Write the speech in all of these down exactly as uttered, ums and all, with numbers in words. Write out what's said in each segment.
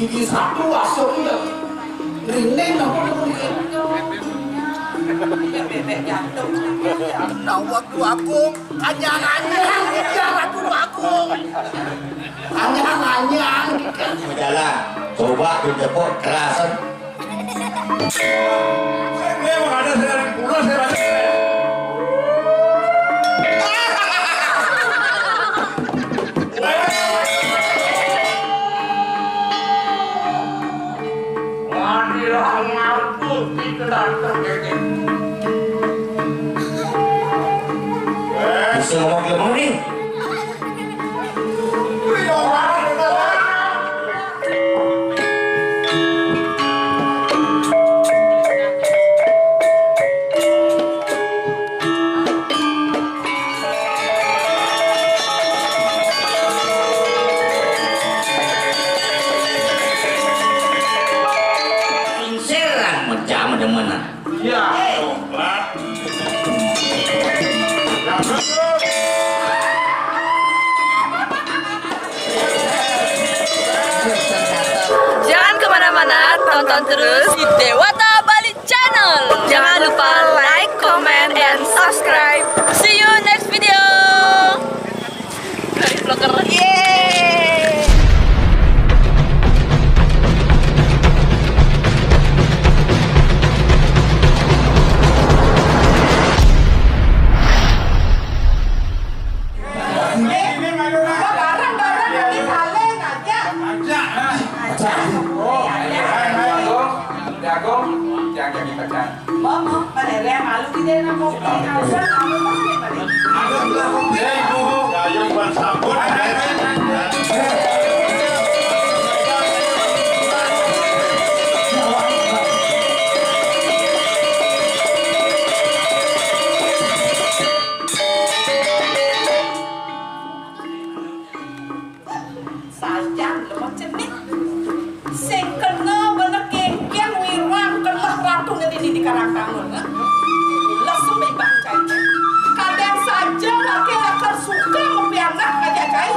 Gigi satu, asam ya. Rinding, ampun, ampun, rinding. Bébék jantung. Nawak Tuagung, anyang-anyang, ya, Ratu Tuagung. Anyang-anyang. Majalah, coba dijepuk kerasan. Saya mau ada, saya pulang, saya baca. Bisa ngomong ke mana ni? Inseran macam demenan. Iya, tobat. Jangan kemana-mana, tonton terus di Dewata Bali Channel. Jangan lupa like, comment, and subscribe. See you next video. Dari vlogger. Yeay. Bareng-bareng lagi saling aja. Aja. Aja. Oh, ayo, ayo, ayo. Jagung, jangan jadi pacar. Mama, Valeria malu di dalam kopi. Alsa, kamu mana balik? Ada bilang kopi. Eh, ibu, gayung bukan sabun. Sajan lemah cenik. Sing kena bena kengkeng wirang kelah ratu ngendi di Karang Tangun, eh? Lesem iban cai. Kadang saja laki lakar suka mempianak aja cai.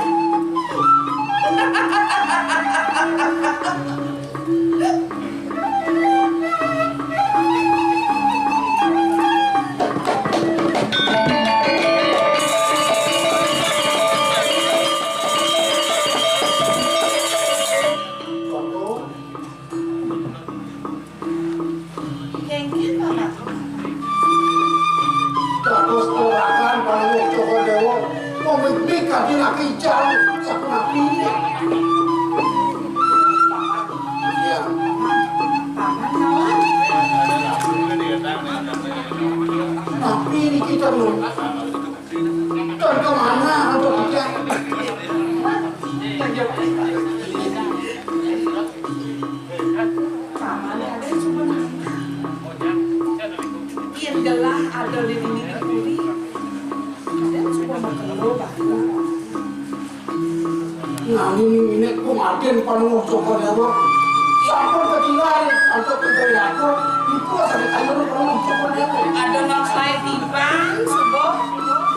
Dados terakan panuwun Cokor Dewa, mamit-mit kanthi laki ical sapunapi. Iya. Tapi niki terus. Contoh mana untuk kita? Samane ada cuma yen gelah ada di dini kuri. Ada cuma makelo bae. Nanging nini kumaden panuwun Cokor Dewa. Sampun ketinggal antuk pinter yaku. Iku asale kayun panuwun Cokor Dewa. Ada maksae tiban subuh.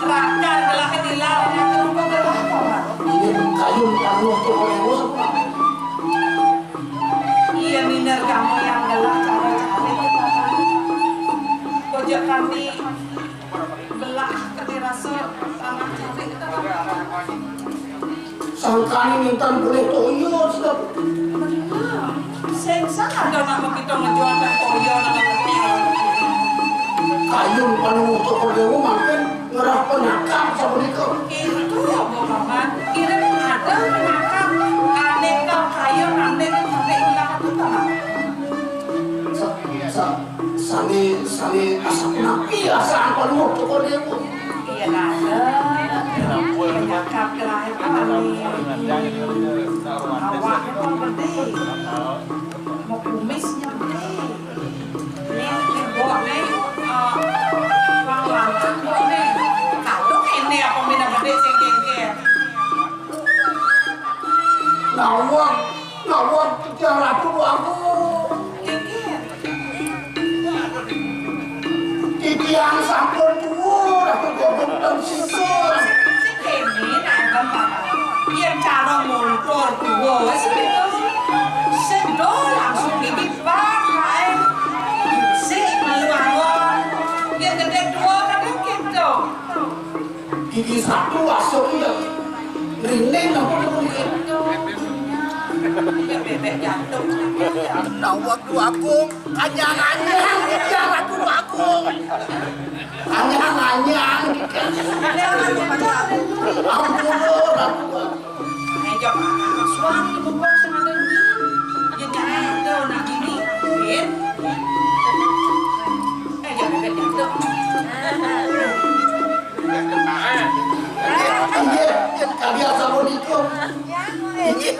Rakan gelah ketilar nang kerupa gelah paman. Ini kayun panuwun Cokor Dewa sampun. Iya, minergamo yang gelah cara-cara kita. Bojok kami belah kami rasa tanah cari kita. Sangkane ninten boleh toya, sedep. Bener. Sing salah ada nak kita ngejual dan toya nak ngerti. Kayun panuwun Cokor Dewa mangkin ngerah penyakap sapunika. Itu ya, Bu Maman. Kira ada penyakap aneka kayun aneka sampai hilang itu, Pak. Sa-, sa-, sane, sane asap napi asal panuwun Cokor Dewa. Iya, ada. Penyakap kelahiran. Awak itu gede. Mau kumisnya gede. Ini, ini buat nih, eh, orang lanang buat nih. Kalau ini apa mina gede sing gengger. Nawang, nawang, Titiang Ratu Agung. Gengger. Titiang sampun tuwuh, Ratu Agung dan sisur. Sing kene, nak, Bapak. Yen cara montor tuwuh, wis betul. Satu aso ki dah. Rinding nampak dia bunyi. Bebek jatuh. Nah, waktu aku anyang-anyang, yang aku, aku. Anyang-anyang. Ampun, aku. Eh, jok, suami bukan sama dengan dia. Dia jangan tahu nak gini. Eh, jok, bebek jatuh. Iya, iya, kami asal mau nikah. Iya.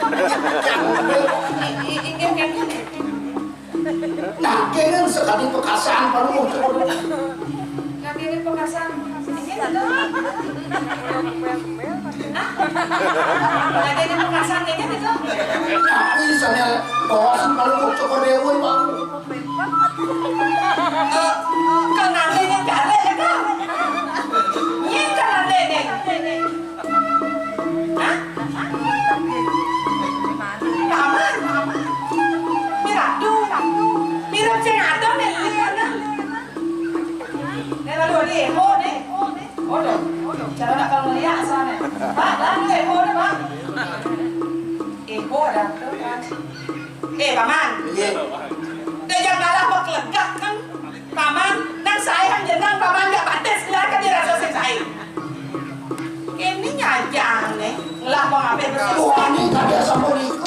Nah, kene sekali pekasan baru mau coba. Nah, kene pekasan. Iya, betul. Hah? Nah, kene pekasan, kene betul. Tapi misalnya bawa sih baru mau coba dewe, Bang. Eh, kang Ande nih, kare ya, Kang? Iya, kang Ande nih. Hah? Paman, paman. Miratu, mirip sing ado nih, iya, nah. Nih, lalu di Ebo nih. Waduh, waduh, cara nak kalau ngeliat sana. Pak, lalu Ebo nih, Pak. Ebo ada tuh, kan. Eh, Paman. Iya. Deh, jangan malah mau kelegak, kan. Paman, nang sayang jenang Paman nggak pantes keluarkan di rasa sing sae. Ini nyajang nih, ngelah mau ngapain betul? Wah, ini tadi asam uliku.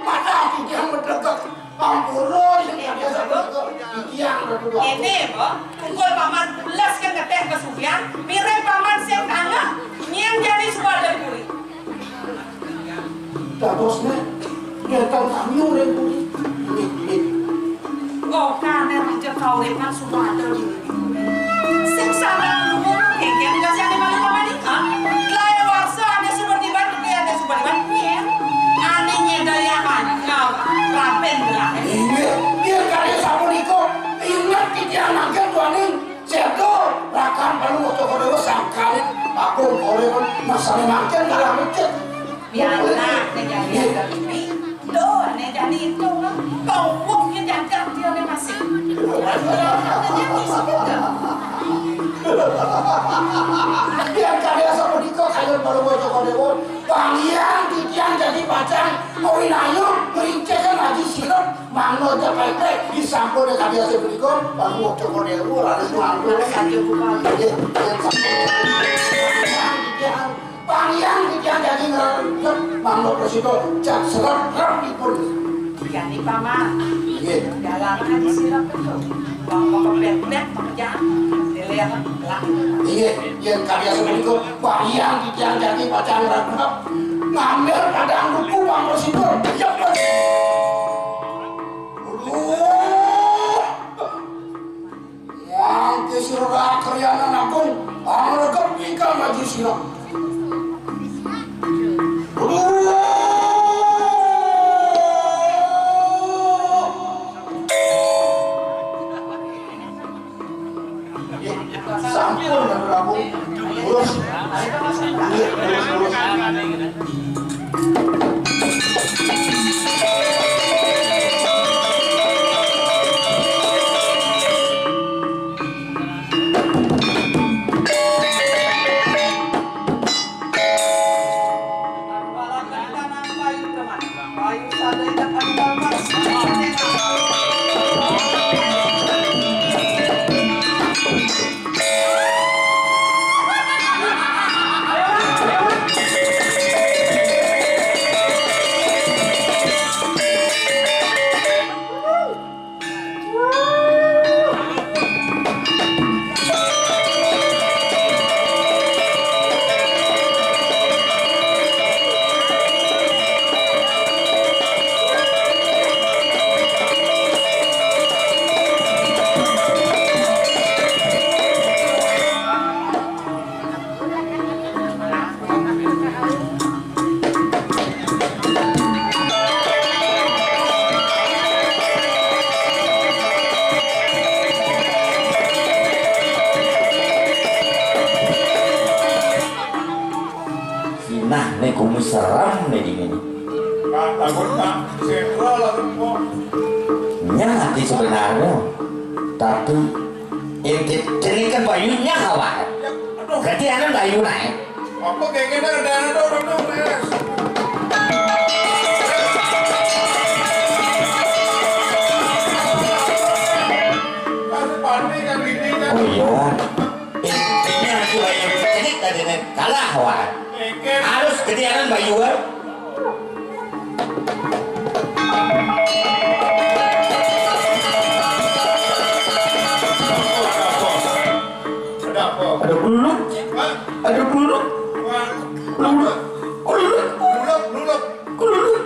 Mana titiang mendekat. Ampun, ini tadi asam uliku. Titiang berdua. Ini, Mbok, pukul Paman pulas kan ngeteh ke Sugian, mirip Paman sing tangah, nyang jadi suara dari kulit. Dadosne, ngetan kami urip kuwi. Nggih, nggih. Kok kane raja kauripan sudah ada di sing sana luwung kengken kasih ane malu pamanika. Lae warsa ane sudah tiba, ane sudah tiba, nyen. Ane nyedaya kan, kau rapen gelah. Inggih, yen kali sapunika, inget titiang mangkin tuaning. Cek to, rakan baru waktu kau dewa sangkali, aku kau dewa, masane mangkin kalah mecet. Pianak ne jani ini. Tuh, ne jani itu. Kau wong ke jagat dia ne masih. Biar kalian sama diko kalian baru waktu kau dewa. Bang Yang, titiang jadi pacang, kau inayu, merincehkan lagi sirup. Manglo ja paipe, disampun ya kadi hasil punika, Pak Guru Cokor Dewu, raris manglo. Nggih, nggih, sampun. Pangyang titiang daging rerengkep, manglo prasida, jak serep-repipun. Jani, Paman. Nggih. Dalam aja sirep itu. Wong kok kepepet, makejang. Lelehan, lah. Nggih, yen kadi hasil punika, pangyang titiang daging pacang rerengkep. Ngambil padang duku, manglo prasida. Ya, Pak. Aduh. Mangke sira karyana agung, angregep ingkang maju sira. Aduh. Sampun, Prabu. Terus. Terus, terus, terus. Nah, ne kumu serem ne dini. Nah, takut, Pak. Sentral lah, Pak. Nya ati sebenarnya. Tapi inti cerikan bayunya kawan. Ya, aduh, Berarti anu bayu naik. Apa kayaknya ada, ada, ada, ada, ada, Mas. Mas Pandi kan gini kan. Oh iya. Ini aku bayu cenik tadi nih. Kalah, Wan. Kayaknya. Harus gede anu bayu, Wan. Ada apa? Ada beluluk. Hah? Ada beluluk. Wah. Beluluk. Beluluk. Beluluk, beluluk. Beluluk.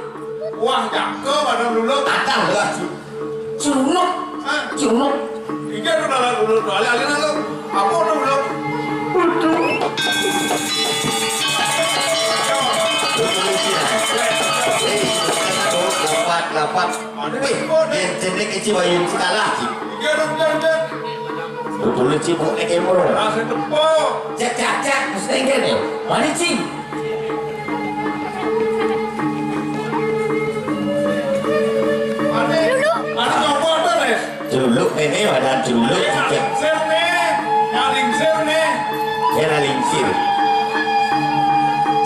Wah, cakep ada beluluk. Ada lah. Curunuk. Hah? Curunuk. Iki ada dalam beluluk. Alih-alih lalu. Apa ada beluluk? Waduh. Lapat, lapat. Wih, yen jenenge Ci Wayu kalah, Ci. Iya, dong, dong, dong. Dodol Ci Mbok nek emo. Rasa tepuk. Cek, cek, cek, mesti ngene. Mari, Ci. Mari, mari, apa ada, Res? Juluk ini, wadah juluk. Iya, cek. Sir nih, nyaling sir nih. Kira lingsir.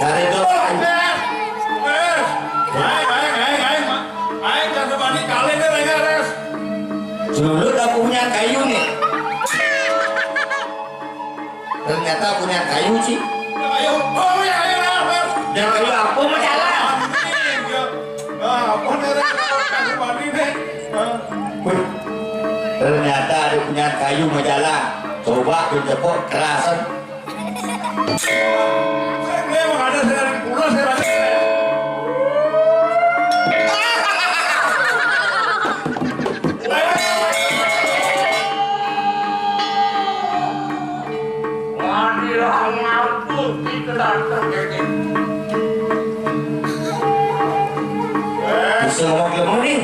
Cari dong. Oh, Res. Res. Ayo, ayo, ayo, ayo. Ayo, jangan balik kali nih, Res. Dulu tak punya kayu nih. Ternyata punya kayu sih. Ayo, oh ya, ayo, ayo, ayo. Dan kayu apa mau jalan? Nah, apa nih, Res? Kasih mandi nih. Hah? Ternyata ada punya kayu mau jalan. Coba dijepok kerasan. Saya emang ada, saya ada pula, saya ada. Wadilah, ngampun, kita datang, ya, ya. Bisa ngomong ke mana nih?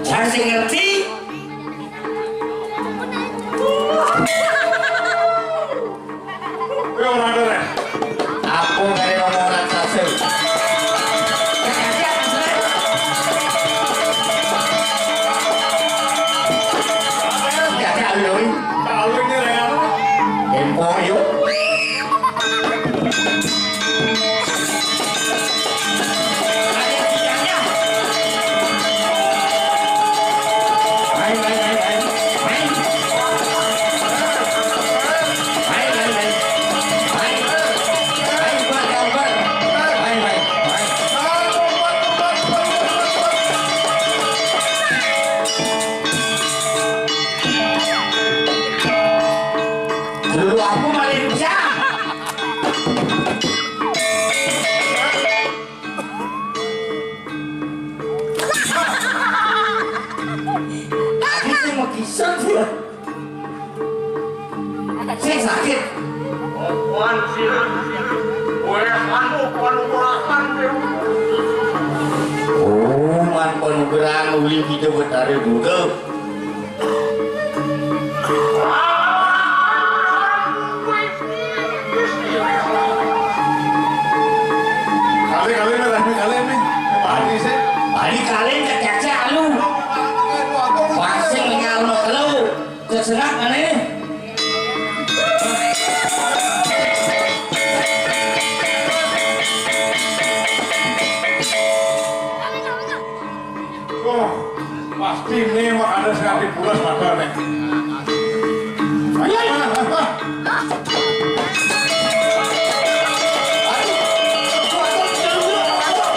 Saya sing ngerti. Aku dari nomor raksasa. Tempo, yuk. Dulu aku maling jam. Tadi sing mekisut ya. Sing sakit. Apaan sih? Gue anu, panugrahan, ya. Oh, man panugrahan uli kita betara dulu. Kali, kali, nih, kali, kali, nih. Tadi sih. Tadi kali cek-cek lu. Pasti ngalno lu. Terserah aneh. Wah, pasti nih mah ada sekali pulas mata nih. Ayo, ayo, ayo, ayo. Aduh, waduh, celuluk, waduh.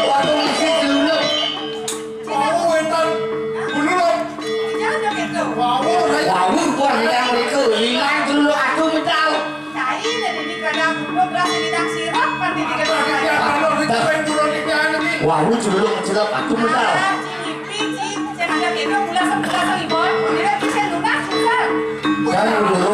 Waduh, masih celuluk. Wau wénten bululuk. Wau, wau, wau, wau, ilang mriku, ilang celuluk aku medal. Cai dari di kandang duduk, rasa di taksi, rok, pan di tiga. Apa, apa, apa, apa, apa, apa, apa, apa, apa, Wau celuluk ngejlok aku medal. Ah, Ci Ngipi, Ci, sing ada gendong, pulas, pulas, Ibu. Ini kan bisa lunas, bisa. Kan dulu.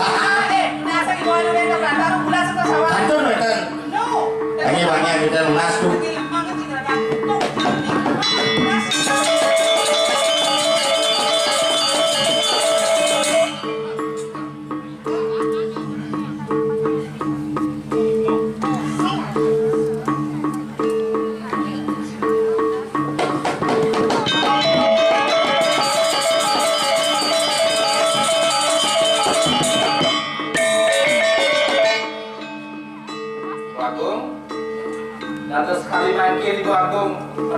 Ah, eh, pulas, Ibu, ada gendong, pulas, pulas, sawah. Kantun, wénten. No. Wangi-wangian kita lunas, tuh. Oke, banget, Ci, kira-kira. Tuh, lunas.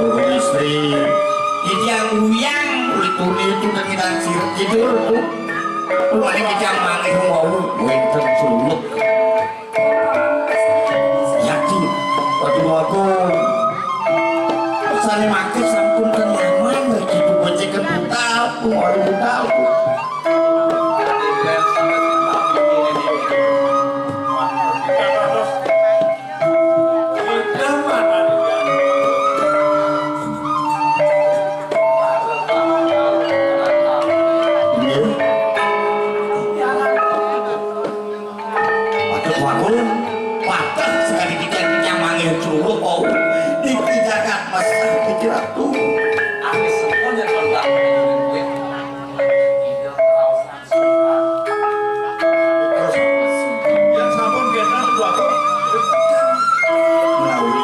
Guru istri, iki yang uyang, kulit tuni itu kan kita sirip tidur tuh. Tuh ada kita yang manggil mau, wenten suluk. Yakin, waduh aku. Sane maket sampun kan nyaman, gitu, bocek kan buta, aku mau buta, aku. Waduh, waduh, patah sekali tiga yang manggil suruh kau di jagat Mesir, Gusti Ratu. Anis semuanya tentang. Menawi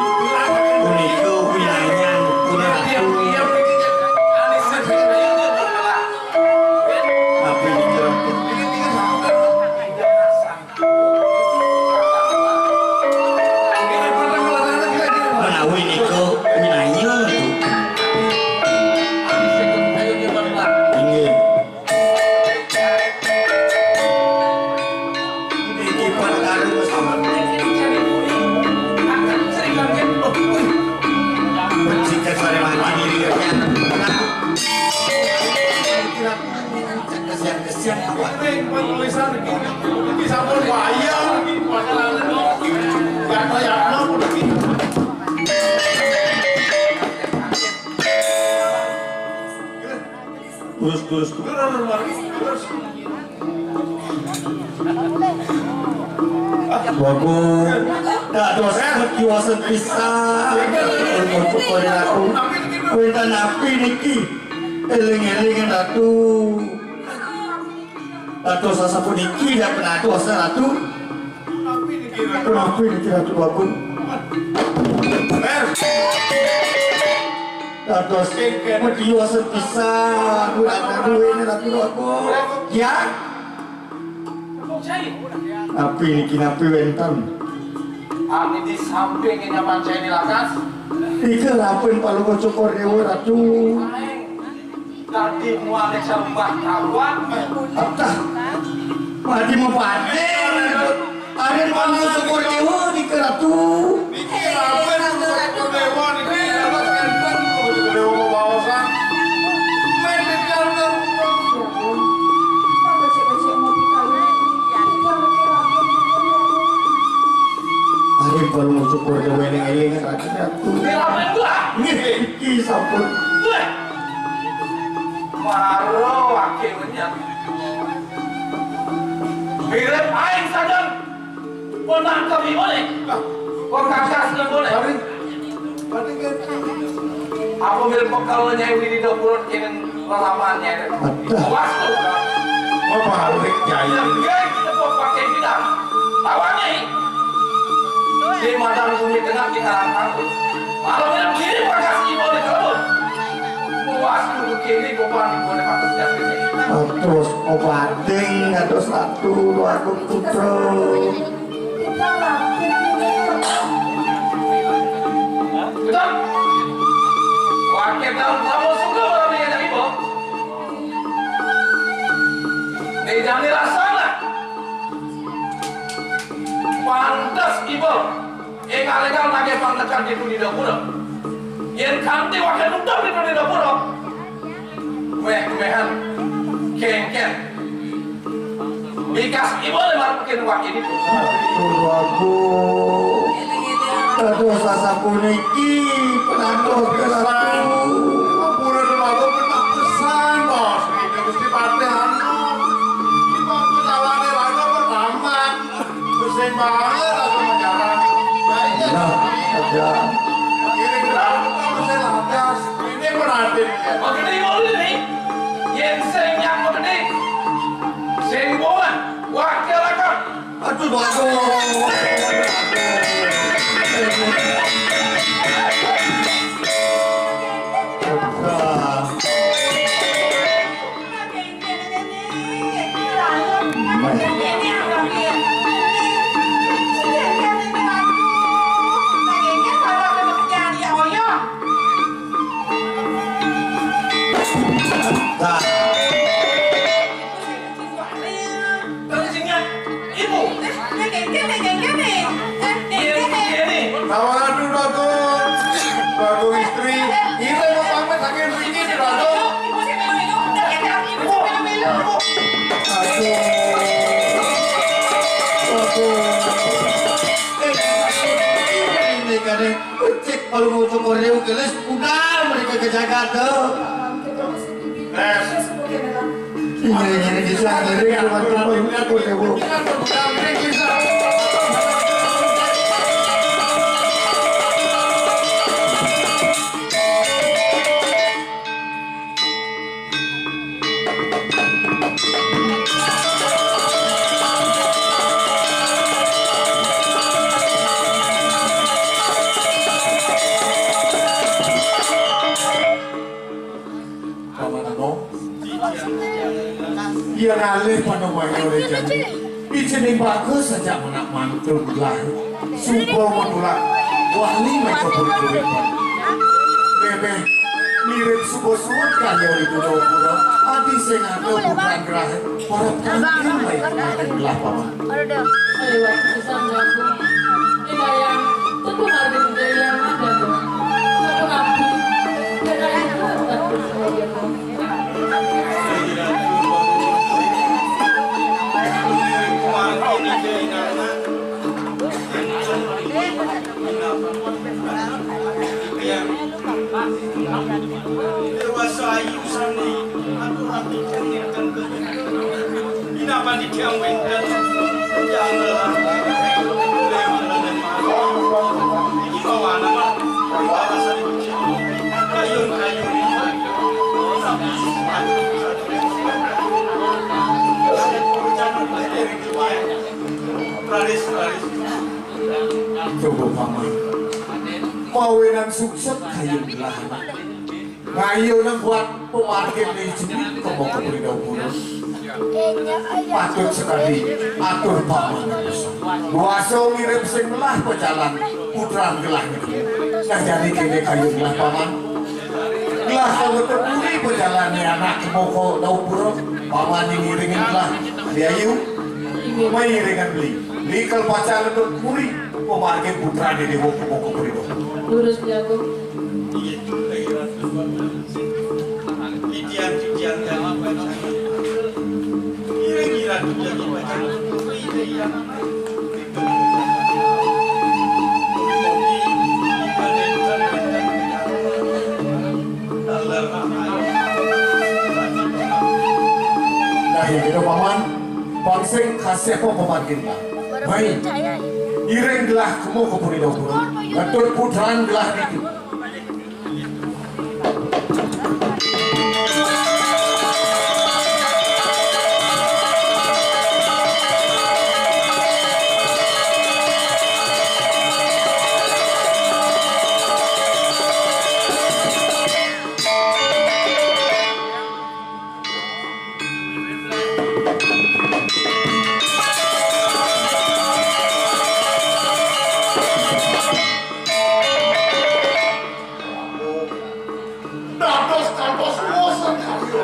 punika wilayah punika. Tapi dikira menawi nika wilayah. Inggih. Niki perkara sampun. Jika sare mati diri. Kesian-kesian awak. Ning penulisan iki, iki sampun wayang iki, pacaran iki. Yatno-yatno pun iki. Terus, terus, terus, terus. Waduh, dados kiwasen pisan. Untuk kode aku, wenten napi niki? Eling-eling, Ratu. Dados sapuniki, ya, penados, Ratu. Punapi niki, Ratu Agung? Dados medhia sepisan, Ratu duwene, Ratu Agung. Ya. Napi niki, napi wenten? Ane di samping nyaman saya di lakas. Nika rampun Palungguh Cokor Dewa, Ratu. Tadi mualik sembah kawan. Atah. Adi mapatih. Arin panggung syukur dewa di keratu. Niki ramen syukur dewa niki, dados enten syukur dewa mabaosan. Men dikantor syukur. Arin panggung syukur dewa ning aye ngeratu. Nggih, sampun. Maro ake menyang. Mirip aing sajan. Pun nangkep ibu nih. Pun kakas ibu nih. Apa mirip bekal nyai Widi Dapurun kinin lalamannya. Awas tuh. Mau balik, Jai. Yang dia kita mau pakai bidang. Lawannya. Di madang bumi tengah kita rantang. Kalau mirip kiri, bagas ibu nih kalau. Puas dulu kini, gua panik, gua nih, Pak Presiden. Terus obating, terus satu, dua, aku putra. Betul. Wakil daun kamu suka malam ini ada ibu. Dijani rasana. Pantes ibu. Ing alekan nagih pangdekan ditu di dapura. Yen kanti wakil nutup ditu di dapura. Meh-mehan. Kengken. Bikas ibu le marep kene wakil itu. Aduh, aku. Aduh, sasapuniki, penantos keratu. Ampura, Dewa Agung, penak pesan, Bos. Ini Gusti Patih anu. Iki kok lawane rano pertama. Pusing banget aku mau jalan. Nah, iya. Nah, aja. Ini kenapa kamu saya lantas? Ini berarti. Begede ngono nih. Yen sing nyak begede. Sing boan. Wakil akan. Aduh, bagus. Terus ingat, ibu. Ini, ini. Kawan aduh, Bagong. Bagong istri. Ini mau pamit saking sini, Bagong. Aduh. Aduh. Eh, ini kan, eh, cek kalau mau cukur dia, gelis, udah mereka ke Jakarta. Iya, iya, iya, iya, iya, iya, iya, iya, iya, iya, iya, iya, iya. Paman Anom. Iya ngalih panamaya oleh jani. Ijening bagus sajak menak mantun lah. Suba menulak wali mengko puri-puri. Bebeh mirip suba suwun kaya ibu pura. Adi sing ada bukan gerah. Para tangkil baik maring lah paman. Ayo, Pak, bisa nggak, Bu? Ini kayak tentu harus ada yang ada, Bu. Satu lagi, kita itu tetap bersedia, Bu. Dewasa ayu sami, aku rapi kenging dan kenging. Ina panitia wénten. Ya Allah. Iki bawa anak. Bawa sari kucing. Kayun, kayun. Raris, raris. Coba paman. Mawinan sukses kayun gelah. Ngayu nang buat pemarkir di sini kemoko puri dapura. Patut sekali atur paman. Kuasa ngirim sing melah pejalan putran gelah niki. Nah, jadi kene kayun gelah paman. Gelah kalau tepuri pejalané anak kemoko dapura, paman ngiringin gelah. Ayu. Mai iringan beli. Likal pacangan dot puri, pamargin putra di dewa pemoko puri dong. Lurus jago. Titian, titian, jangan pacangan. Iring-iring, titian, pacangan. Nah, ya, gitu, Paman. Pangsing kasih apa pemangkin, Pak? Baik. Iring gelah kemu ke puri dapur. Betul putaran gelah itu. Dados kantos bosen karya.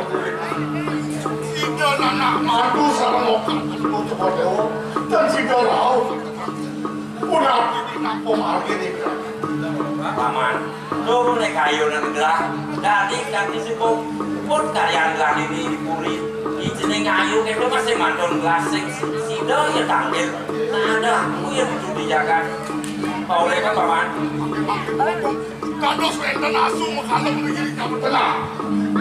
Ida nanak madu sareng okan Gunung Cokor Dewa dan sida rauh. Punapi napa margine? Paman, turune kayunan gelah, dadi kanthi sibuk pun karyan gelah niki di puri. Ijening ayu kene masih mantun gelah sing sida ya tangkil. Nah, ada aku yang kudu dijaga. Pauleka, Paman. Kados wenten asu makalem niki ring Jawa Tengah.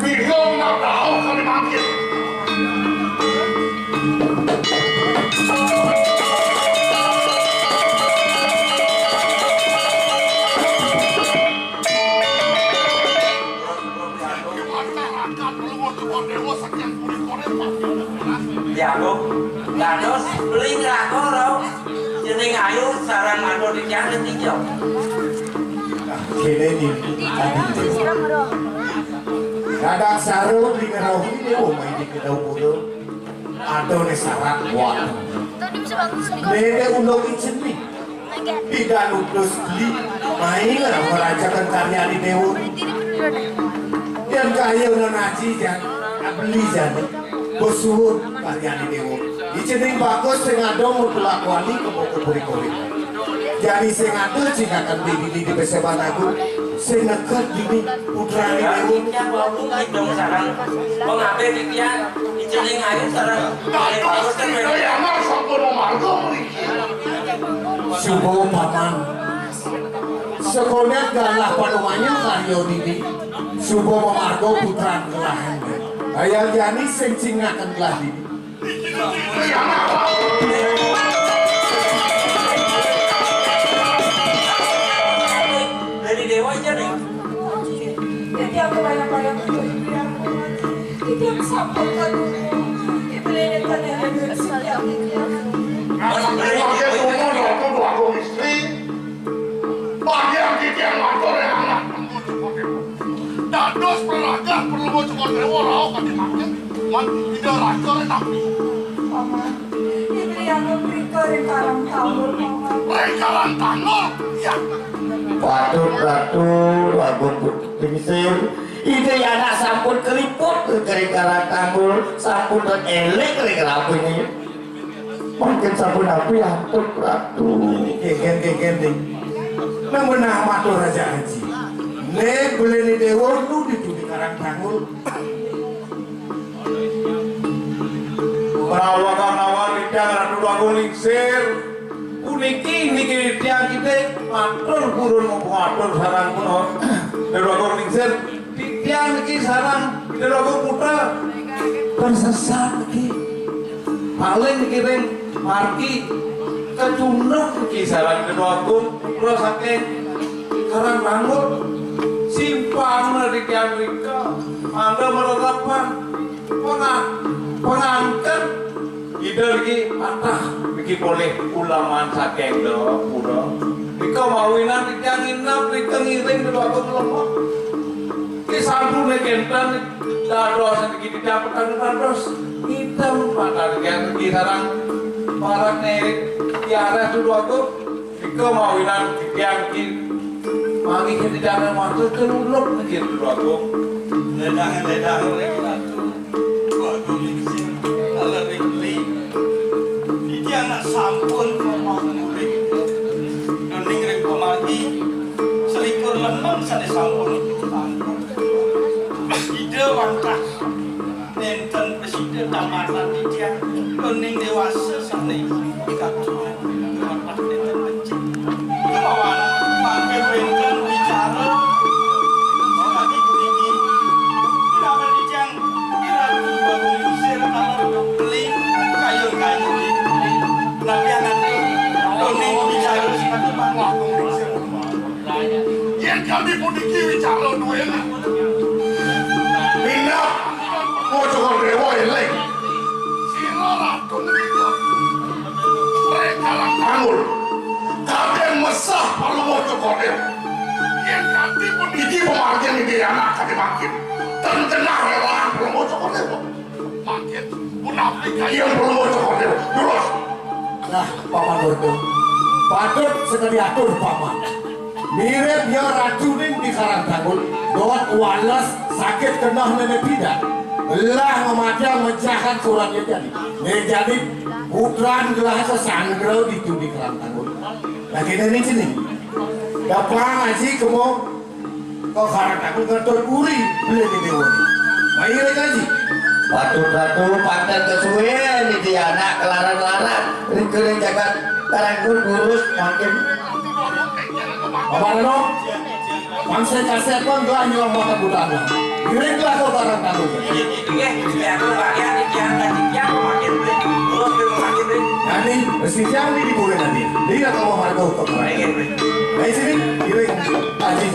Bilih nak rauh kali mangkin. Diagung, dados beli ngrako rauh. Jeneng ayu sareng mantuk titiang niki, yo. Kene niki, tadi. Kadang sarung di ngerau ini, oh, main di kedau pura. Ada ne sarat buat. Dede undang ijen nih. Tidak utus beli, main orang merajakan karya di dewa. Yang kaya orang ngaji, jan, beli, jan. Besuhun karya di dewa. Ijening bagus sing ada mutlak wali keboko puri-puri. Jani sing ada cingakan bibini di peseban aku, sing neked bini putra di dewa. Wong ape titian, ijening ayu sareng. Bagus, ya, Mas, sampun margo mriki. Subo paman. Sekolah galah panumanyo karyo dini. Subo mamargo putra kelahan. Ayah jani sing cingakan gelah dini. Dari dewa aja nih. Jadi aku banyak-banyak untuk ibu yang kuat. Jadi aku sampaikan dulu. Ibu nenek tanya ada duit sekian. Pakai umur waktu dua puluh istri. Bagian titiang matur ring anak. Dados praraga perlu Cokor Dewa rauh kadi mangkin. Man, ida raja ring tapi. Paman, Indriana prika ring Karang Tanggul, Paman. Ring Karang Tanggul? Ya. Patut Ratu Agung Putri Sir. Ida anak sampun keliput ring Karang Tanggul, sampun eling ring rampung. Mangkin sampun api atur, Ratu. Keken, keken, ding. Nang benah matur Raja Aji. Nek belene dewa nu ditudi Karang Tanggul. Prawakan awan titiang Ratu Agung Lingsir. Puniki niki titiang kita matur purun mumpung atur sarang pun. Ratu Agung Lingsir. Titiang niki sareng Ida Agung Putra. Persesat niki. Paling niki ring margi kecunduk niki sareng Ida Agung Putra saking Karang Tanggul. Simpang titiang mrika. Mangga mararapan. Penga-, pengangken Ida niki patah niki polih ulaman saking Ida Pura. Nika mawinan titiang nginep nika ngiring Ida Agung Lemah. Ki sampune kenten dados niki titiang petang dados ngidem patah titiang niki sareng parak nek tiarah Ida Agung. Nika mawinan titiang ki mangih titiang matur kelulup niki Ida Agung. Ledang-ledang ring Ratu. Waduh, lingsir. Ala ring beli. Iki Sané sampun Ida wantah nénten prasida tamatan titiang, ning déwasa sané katurun wantah nénten becik. Kémaon mangkin wénten wicara sakadi puniki. Damel titiang Ratu Bagong Lingsir taler beli kayun-kayun beli. Napi anatu, ning wicara sakadi mangkin. Yén kadi puniki wicara duwéna. Pindah Palungguh Cokor Déwa éling. Sira Ratu ngrida. Ring Karang Tanggul. Kadén mesah Palungguh Cokor Déwa. Yén kadi puniki pamargin Ida Anak kadi mangkin. Ten genah réwang Palungguh Cokor Déwa. Mangkin punapi kayun Palungguh Cokor Déwa. Durus. Nah, Paman Durga. Patut sakadi atur, Paman. Mirib ya ratuning di Karang Tanggul, dot wales sakit keneh néné pidan. Lah ngamadang mejahan suratnya jadi. Né jadi putran gelah sesanggra ditu di Karang Tanggul. Lagi néné sini. Dapang aji kemo Kok karang aku ngetut uri beli di déwa. Bayi lagi aji. Batu-batu panten kesuwen di anak kelaran-laran. Ring kering jagat karangku durus mangkin. Apa no? Bangsa kasih pun gua nyulam makan budana. Kering lah kok karang aku. Iya, iya, aku bagian di tiang tadi tiang mangkin beli. Terus beli mangkin beli. Nanti besi tiang di boleh nanti. Dia kalau harga untuk mereka. Baik, sini, kiri. Aji.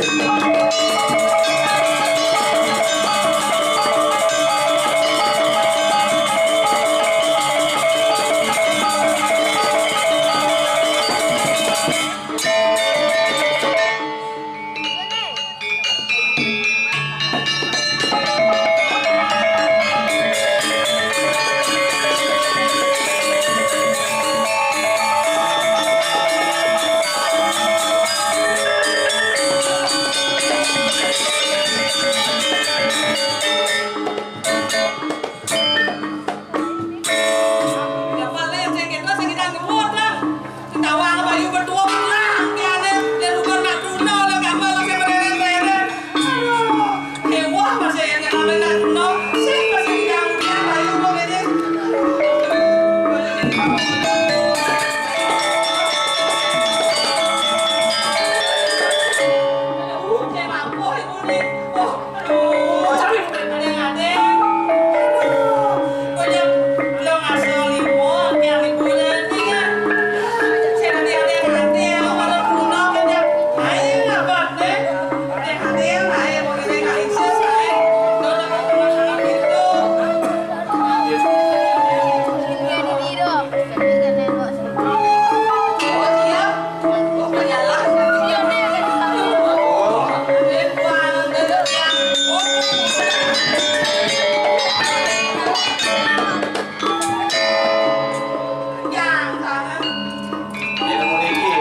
Yen puniki,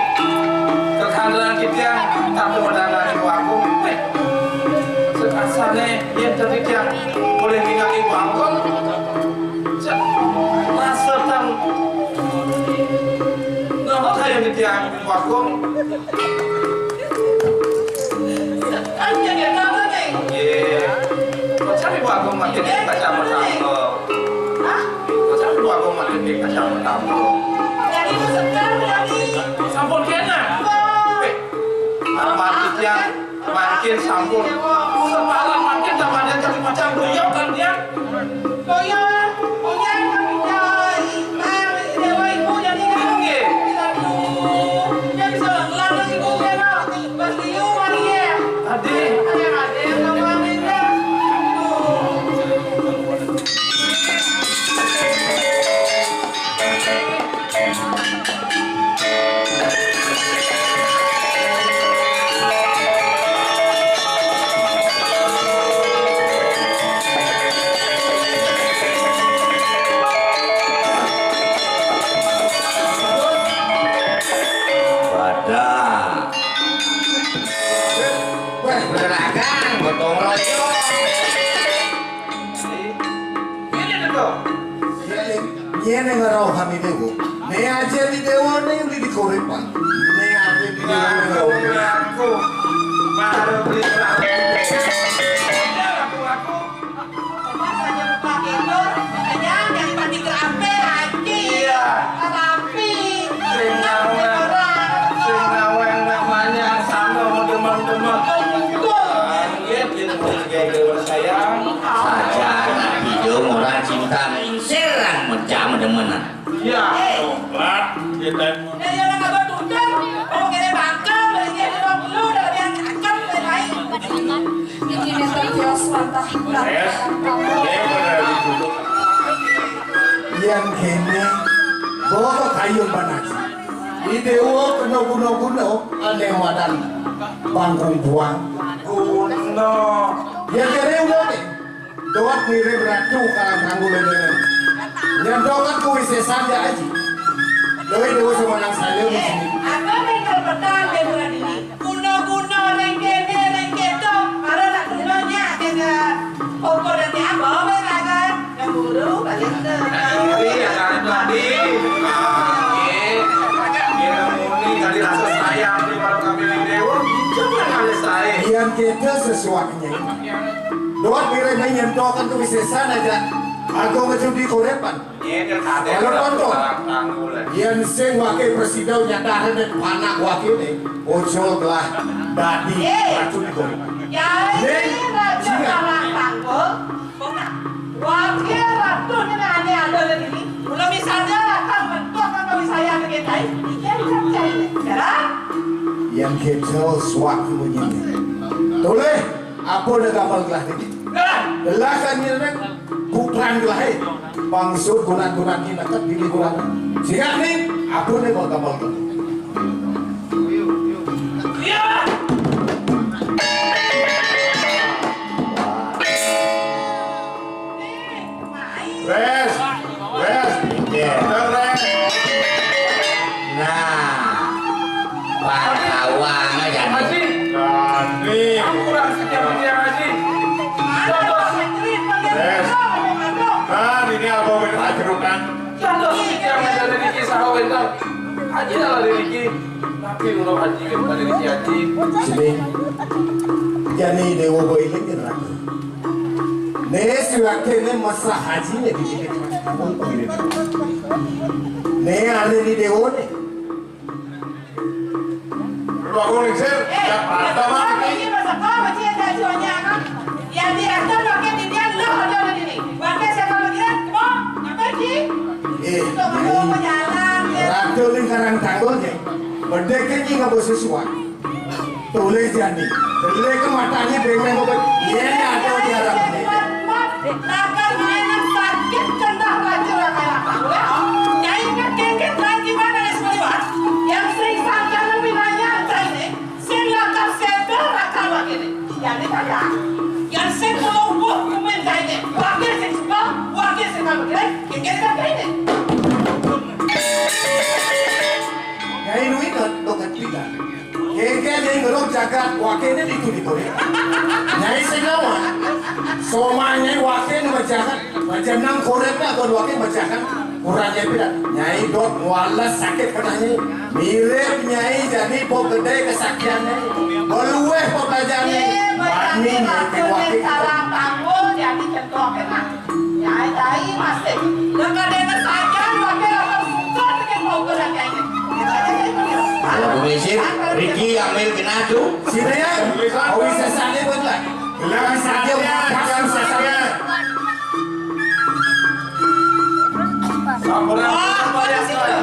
kekandelan titiang tapi medal Ibu Agung. Wéh, sekasane yen titiang boleh ningali Ibu Agung. Cek, rasa tang napa kaya titiang Ibu Agung? Nggih. Macam Ibu Agung makin kacamata. Hah? Sampun aku mati di kacang tamu. Jadi itu sekarang berarti. Sampun kena. Wah. Eh, amat titiang makin sampun. Sepalan makin tambahnya jadi macam beliau kan dia. Beliau, beliau kan dia. Dewa ibu jadi kan. Nggih. Kita dulu. Dia bisa ngelarang ibu kan. Pas liu Maria. Ade. Ade, ade, kamu ambil deh. Aduh. Wadah. Wéh, gerakan gotong royong. Ini tuh. Yén ing rohani déwa. Né ajé di déwa né uli di korip, Pak. Né ajé di déwa né uli. Aku. Baru beli perahu. Iya, aku-aku. Bapak hanya buka pintu, hanya yang tadi kerape, anjing. Iya. Rapi. Sing naweng, sing naweng namanya sama mau demen-demen. Betul. Anjir, gitu, kayak sayang. Saja anak hidung orang cinta, inseran mecah demenan. Iya. Eh. Coba kita. Nah, ya, udah kagak tutup. Mau kira bangkel, beli dia di rumah dulu, udah yang cakep, beli lain. Ini nih, terbiasa, mantap. Yes. Ini benar ditutup. Yang kene, bawa kayu panas. Di dewa kena guna-guna, aneh wadan. Panggung buang. Guna. Yang kene udah nih. Dot mirip ratu karang tanggul ini. Nyandongan kuwi sesanja aji. Dewe dewe semanang saya di sini. Apa nih kalau petang dia bulan ini? Guna-guna rengkene rengketo, para nak gunanya dengan pokok dan apa apa lagan. Yang guru balik ke. Iya, kan tadi. Iya, muni tadi rasa sayang di malam kami di dewa, jangan ada saya. Yang kita sesuaknya. Dot mirip nyentokan tuh sesana aja. Aku ngejudi korepan. Kalau tonton, yang sing wake presiden nyadar nek panak wake ne, ojol gelah dadi racun di korepan. Ya, ini racun. Ning, anak tanggul. Wakil ratu ini aneh ada di sini. Belum misalnya akan mentok atau saya ke kita. Iya, bisa percaya. Jalan. Yang kecil suak bunyinya. Toleh, apa udah gampang gelah ini? Gelah kan ini, putran gelah, eh. Pangsut gunat-gunat ini dekat di lingkungan. Siap nih, apa udah mau gampang gelah? Iya. Wes, wes. Iya. Bener, wes. Nah, pantauan aja. Haji. Ganti. Aku kurang sekian punya Haji. Contoh. Wes. Nah, ini apa bener ajerukan? Contoh sekian ada rezeki sahabat. Haji adalah rezeki. Tapi menurut Haji, bukan rezeki Haji. Sini. Jani dewa boy ini neraka. Ne, si wakil ne mesra haji ne di sini. Ne, ada di dewa ne. Lu aku lingsir, ya, ada mah ini. Yang di atas pakai di dia, lo ada di sini. Pakai siapa lagi? Mau apa sih? Eh, itu mau jalan, ya. Ratu lingkaran tanggul, ya. Bedek ini nggak boleh sesuai. Tulis jani. Beli ke matanya bengong kok. Iya, ada di arah ini. Makan mainan sakit kendah raja raja. Nyai ingat kengket lagi mana es meliwat? Yang sering sangkan lebih nanya saya ini. Sing lakar sedar lakar lagi ini. Jadi kagak. Yang sing melumpuh kumen saya ini. Wakil sing suka, wakil sing kalau kira, kengket lagi ini. Nyai Nui kan, lo kan tidak. Kengke nyai ngeruk jagat, wakene ditu di korek. Nyai sing lawan. Soma nyai wakene majakan, majenang korek ne agon wakene majakan. Kurang nyai pidan. Nyai dot wales sakit kena nyai. Mirip nyai jadi po gede kesaktian nyai. Beluweh po belajar nyai. Wani nyai pi wakene. Sarang tanggul jadi centok kena. Nyai, nyai masih. Dekadena saja, pakai rasa suka dengan mau kena nyai. Kalau Bu Mesir, Riki ambil kena tu. Sini ya, awi sesane pun lah. Bilang saja, bilang saja. Sampura, sampura, sampura.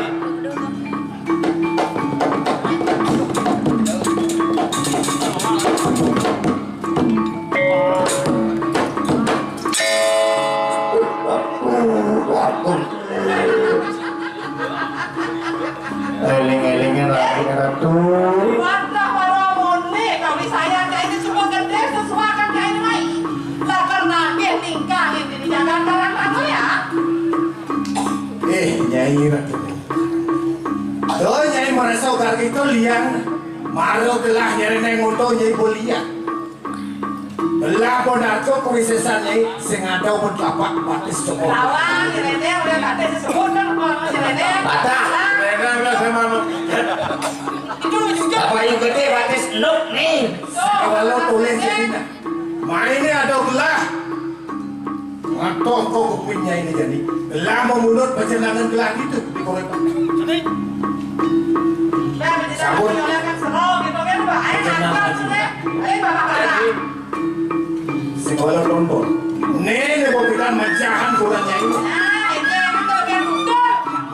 Eling-elingin Ratu, Ratu. Warna para mone, kami saya kayak ini semua gede, sesuakan kayak ini, mai. Lah, pernah nggih ningkah ini di Jakarta, Ratu, ya? Eh, Nyai Ratu. Lo Nyai merasa ugar gitu liang. Maro gelah nyari neng moto Nyai bolian. Belah pon arco kuwi sesan Nyai sing ada pun tapak batis cukup. Lawan, nyerene udah batis disebut kan kalau nyerene. Patah. Nyerene udah sama lu. Itu juga. Apa yang gede batis nuk nih? Tuh. Maine ada gelah. Matoh ko kuping nyai ne jani. Gelah mamunut pajenengan gelah itu di koridor. Sabun. Pajenengan. Segala tonton. Nene ko pidan majahan kurang nyai.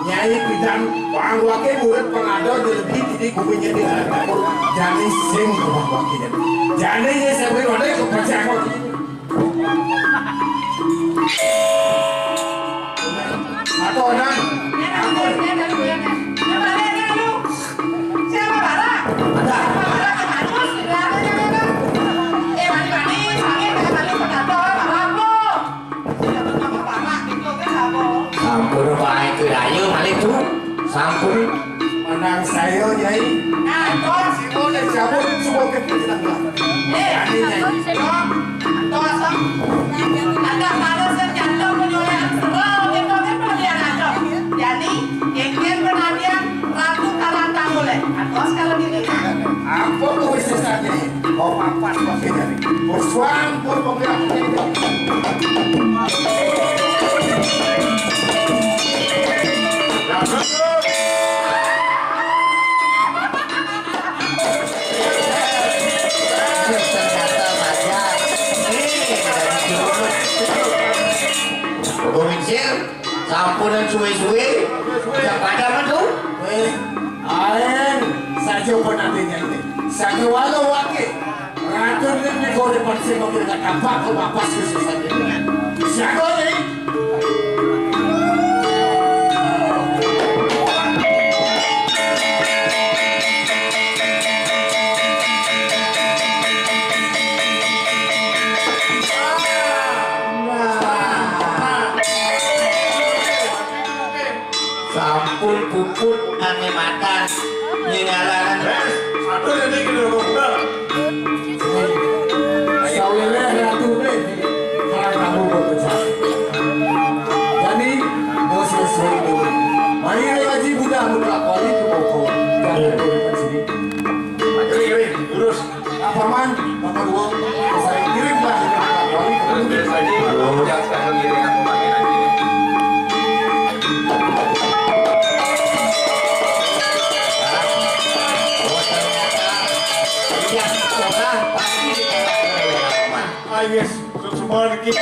Nyai pidan pangwake murid pangada di lebih titik bumi nyai di alam dapur. Jani sing ke pangwake. Jani nyai sabri wadai ke pajahan. Atau orang. Ampun. Siapa barang? Ada. Siapa barang yang bagus? Tidak ada yang ada. Eh, mandi-mandi, sakit, jangan mandi, pengatur, apa? Sampun baik ke daya malih tu. Sampun. Menang saya, Nyai. Nah, kau si boleh cabut semua ke kita. Eh, Nyai, Nyai. Kau asam. Ada pada senjata penyulian serau kita kan pilihan aja. Jadi, ingin penantian Ratu Karantang boleh. Atas kalau gini. Apa tu sesatnya? Kau papat pakai jari. Persuang pun pakai apa? Ternyata saja. Nih, dari dulu. Gua mikir, sampunan suwe-suwe, udah pada mah tuh. Eh, aing saja penantinya ini. Saja walau wakil. Ratu ini kau dapat sih mau kita tampak kau apa susah saja. Siapa nih? Sampun puput ane matan nyingalaran. Wes, satu jadi kita buka. Sawiréh ratu né, karang tamu berpecah. Jani, mau sesuai dulu. Mari ngaji Buddha mutlak wali ke Bogor. Jangan boleh kecil. Ayo, ayo, lurus. Pak Paman, Bapak Dua, saya kirimlah mutlak wali ke Bogor. Lurus. Ah, yes. Sok semua dikit.